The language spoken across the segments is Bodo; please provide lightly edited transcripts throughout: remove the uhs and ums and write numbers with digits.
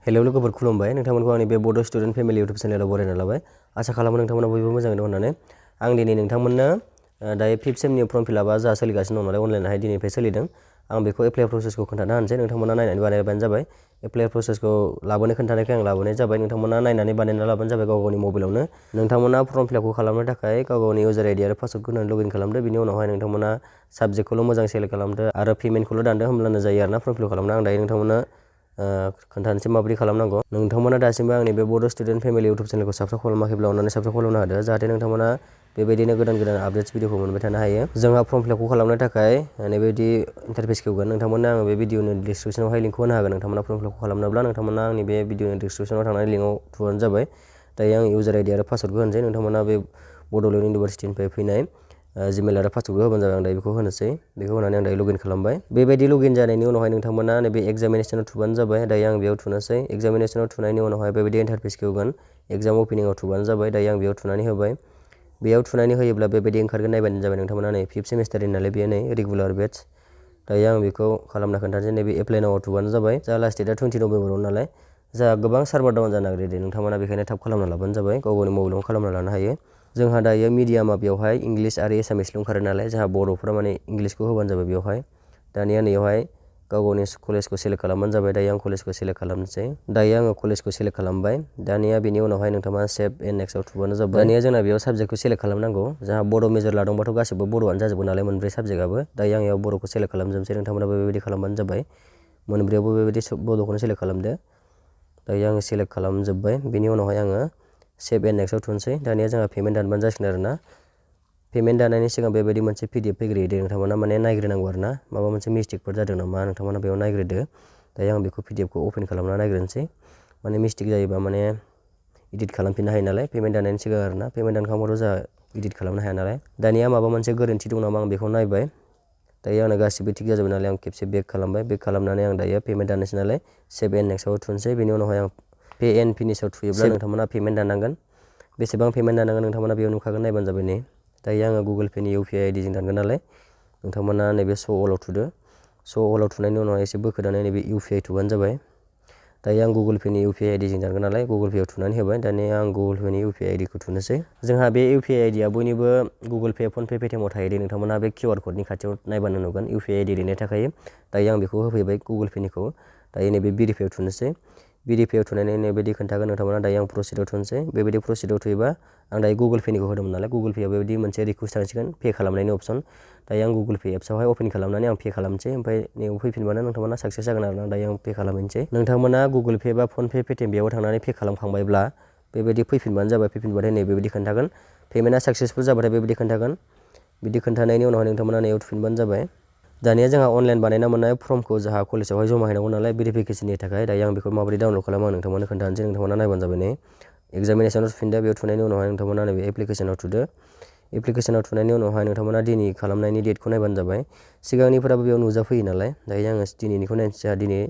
हेलौ लोगोफोर खुलुमबाय नोंथांमोनखौ आंनि बे बड' स्टुडेन्ट फेमिलि इउटुब चेनेलाव बरायना लाबाय आसा खालामो नोंथांमोना बयबो मोजाङैनो दं होननानै आं दिनै नोंथांमोननो दायो 5th सेमनि फर्म फिलआपआ जा सोलिगासिनो दं नालाय अनलाइनहाय दिनैनिफ्राय सोलिदों आं बेखौ एप्लाइ प्रसेसखौ खोन्थाना होनोसै नोंथांमोना नायनानै बानायबानो जाबाय एप्लाइ प्रसेसखौ लाबोनो खोन्थानायखाय आं लाबोनाय जाबाय नोंथांमोना नायनानै बानायना लाबानो जाबाय गावनि मबाइलावनो नोंथांमोना फर्म फिलआपखौ खालामनो थाखाय गावनि इउजार आइडि आरो पासवर्डखौ होनानै लगइन खालामदो बिनि उनावहाय नोंथांमोना साबजेक्टखौल' मोजां सेलेक्ट खालामदो आरो पेमेन्टखौल' दानदो होमब्लानो जायो आरोना फर्म फिलआप खालामनो आं दायो नोंथांमोना खोन्थानोसै माबोरै खालामनांगौ नोंथांमोना दासिमबो आंनि बे बड' स्टुडेन्ट फेमिलि इउटुब चेनेलखौ साबस्क्राइब खालामाखैब्ला अननानै साबस्क्राइब खालामनो होदो जाहाथे नोंथांमोना बेबायदिनो गोदान आपडेट्स भिडिअखौ मोनबाय थानो हायो जोंहा फर्म फिलआपखौ खालामनो थाखाय नैबेबायदि इन्टारफेस खेवगोन नोंथांमोननो आङो बे भिडिअनि डिसक्रिपसनावहाय लिंकखौ होनो हागोन नोंथांमोना फर्म फिलआपखौ खालामनोब्ला नोंथांमोना आंनि बे भिडिअनि डिसक्रिपसनाव थांनानै लिंकआव थुबानो जाबाय दायो आं इउजार आइडि आरो पासवर्डखौ होनोसै नोंथांमोना बे बड'लेण्ड इउनिभारसिटिनिफ्राय फैनाय जिमेल आरो पासवर्डखौ होबानो जाबाय आं दायो बेखौ होनोसै बेखौ होनानै आं दायो लगइन खालामबाय बेबायदि लगइन जानायनि उनावहाय नोंथांमोना नैबे एग्जामिनेसनाव थुबानो जाबाय दायो आं बेयाव थुनोसै एग्जामिनेसनाव थुनायनि उनावहाय बेबायदि इन्टारफेस खेवगोन एग्जाम अपेनिंआव थुबानो जाबाय दायो आं बेयाव थुनानै होबाय बेयाव थुनानै होयोब्ला बेबायदि ओंखारगोन नायबानो जाबाय नोंथांमोना नै 5th सेमिस्टारनि नालाय बेयो नै रेगुलार बेटच दायो आं बेखौ खालामना खोन्थानोसै नैबे एप्लाइ नावआव थुबानो जाबाय जा लास्ट डेटआ 20 नभेम्बराव नालाय जा गोबां सार्भार डाउन जानो नागिरदों नोंथांमोना बेखायनो थाब खालामना लाबानो जाबाय गावनि मबाइलावनो खालामना लानो हायो जोंहा दायो मिडियामा बेवहाय इंलिश आरो एसामिसल' ओंखारो नालाय जोंहा बर'फोरा माने इंलिशखौ होबानो जाबाय बेवहाय दानिया नैयावहाय गावनि कलेजखौ सेलेक्ट खालामबानो जाबाय दायो आं कलेजखौ सेलेक्ट खालामनोसै दायो आङो कलेजखौ सेलेक्ट खालामबाय दानिया बेनि उनावहाय नोंथाङा सेभ एन्ड नेक्स्टआव थुबानो जाबाय दानिया जोंना बेयाव साबजेक्टखौ सेलेक्ट खालामनांगौ जोंहा बर' मेजर लादोंबाथ' गासिबो बर'आनो जाजोबो नालाय मोनब्रै साबजेक्टआबो दायो आं बेयाव बर'खौ सेलेक्ट खालामजोबनोसै नोंथांमोनाबो बेबायदि खालामबानो जाबाय मोनब्रैयावबो बेबायदि बड'खौनो सेलेक्ट खालामदो दायो आङो सेलेक्ट खालामजोब्बाय बेनि उनावहाय आङो सेभ एन्ड नेक्स्टआव थुनोसै दानिया जोंहा पेमेन्ट दानबानो जासिगोन आरोना पेमेन्ट दानायनि सिगां बेबायदि मोनसे PDF फैग्रोयो दे नोंथांमोना माने नायग्रोनांगौ आरोना माबा मोनसे मिस्टेकफोर जादों नामा नोंथांमोना बेयाव नायग्रोदो दायो आं बेखौ PDFखौ अपेन खालामना नायग्रोनोसै माने मिस्टेक जायोबा माने इडिट खालामफिननो हायो नालाय पेमेन्ट दाननायनि सिगां आरोना पेमेन्ट दानखांबाथ' जोंहा इडिट खालामनो हाया नालाय दानिया माबा मोनसे गोरोन्थि दं नामा आं बेखौ नायबाय दायो आंना गासिबो थिग जाजोब्बाय नालाय आं खेबसे बेक खालामबाय बेक खालामनानै आं दायो पेमेन्ट दाननोसै नालाय सेभ एन्ड नेक्स्टआव थुनोसै बेनि उनावहाय आं पे एन्ड फिनिशआव थुयोब्ला नोंथांमोना पेमेन्ट दाननांगोन बेसेबां पेमेन्ट दाननांगोन नोंथांमोना बेयाव नुखागोन नायबानो जाबाय नै दायो आङो गुगोल पेनि UPI आइडिजों दानगोन नालाय नोंथांमोना नैबे स' अलाव थुदो स' अलाव थुनायनि उनाव एसे बोखोनानै नैबे UPI थुबानो जाबाय दायो आं गुगोल पेनि UPI आइडिजों दानगोन नालाय गुगोल पेआव थुनानै होबाय दानिया आं गुगोल पेनि UPI आइडिखौ थुनोसै जोंहा बे UPI आइडिया बयनिबो गुगोल पे फनपे पेटिएमआव थायो दे नोंथांमोना बे QR क'डनि खाथियाव नायबानो नुगोन UPI आइडि लिरनाय थाखायो दायो आं बेखौ होफैबाय गुगोल पेनिखौ दायो नैबे भेरिफाइआव थुनोसै भेरिफाइआव थुनानै नैबायदि खोन्थागोन नोंथांमोना दायो आं प्रसिडआव थुनोसै बेबायदि प्रसिडआव थुयोबा आं दायो गुगोल पेनिखौ होदोंमोन नालाय गुगोल पेआव बेबायदि मोनसे रिकुवेस्ट थांसिगोन पे खालामनायनि अपसन दायो आं गुगोल पे एप्सआवहाय अपेन खालामनानै आं पे खालामनोसै ओमफ्राय नैयाव फैफिनबानो नोंथांमोना साक्सेस जागोन आरोना दायो आं पे खालामहैनोसै नोंथांमोना गुगोल पे बा फनपे पेटिएम बेयाव थांनानै पे खालामखांबायब्ला बेबायदि फैफिनबानो जाबाय फैफिनबाथाय नै बेबायदि खोन्थागोन पेमेन्टआ साक्सेसफुल जाबाथाय बेबायदि खोन्थागोन बिदि खोन्थानायनि उनावहाय नोंथांमोना नैयाव थुफिनबानो जाबाय दानिया जोंहा अनलाइन बानायना मोननाय फर्मखौ जोंहा कलेजावहाय जमा हैनांगौ नालाय भेरिफिकेसननि थाखाय दायो आं बेखौ माबोरै डाउनलड खालामो आं नोंथांमोननो खोन्थानोसै नोंथांमोना नायबानो जाबाय नै एग्जामिनेसनाव थुफिनदो बेयाव थुनायनि उनावहाय नोंथांमोना नैबे एप्लिकेसनाव थुदो एप्लिकेसनाव थुनायनि उनावहाय नोंथांमोना दिनै खालामनायनि डेटखौ नायबानो जाबाय सिगांनिफोराबो बेयाव नुजाफैयो नालाय दायो आङो दिनैनिखौ नायनोसै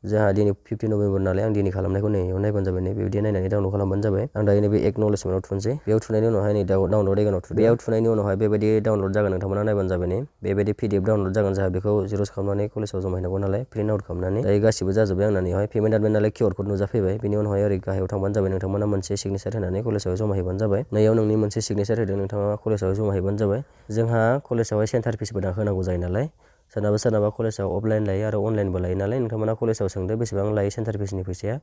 जोंहा दिनै 15 नभेम्बर नालाय आं दिनै खालामनायखौ नैयाव नायबानो जाबाय नै बेबायदि नायनानै डाउनलड खालामबानो जाबाय आं दायो नैबे एक्न'लेजमेन्टआव थुनोसै बेयाव थुनायनि उनावहाय नै डाउनलड आइकनाव थुदो बेयाव थुनायनि उनावहाय बेबायदि डाउनलड जागोन नोंथांमोना नायबानो जाबाय नै बेबायदि PDF डाउनलड जागोन जोंहा बेखौ जेरक्स खालामनानै कलेजाव जमा हैनांगौ नालाय प्रिन्ट आउट खालामनानै दायो गासिबो जाजोब्बाय आंना नैयावहाय पेमेन्ट दानबाय नालाय QR क'ड नुजाफैबाय बेनि उनावहाय ओरै गाहायाव थांबानो जाबाय नोंथांमोना मोनसे सिगनेसार होनानै कलेजाव जमा हैबानो जाबाय नैयाव नोंनि मोनसे सिगनेसार होदों नोंथाङा कलेजाव जमा हैबानो जाबाय जोंहा कलेजावहाय सेन्टार फिसबो होनांगौ जायो नालाय सोरनाबा कलेजाव अफलाइन लायो आरो अनलाइनबो लायो नालाय नोंथांमोना कलेजाव सोंदो बेसेबां लायो सेन्टार फिसनि फैसाया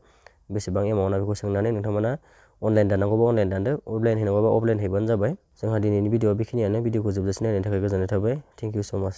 बेसेबां एमाउन्टआ बेखौ सोंनानै नोंथांमोना अनलाइन दाननांगौबा अनलाइन दानदो अफलाइन हैनांगौबा अफलाइन हैबानो जाबाय जोंहा दिनैनि भिडिअआ बेखिनियानो भिडिअखौ जोबजासिम नायनायनि थाखाय गोजोननाय थाबाय थेंक इउ स' माच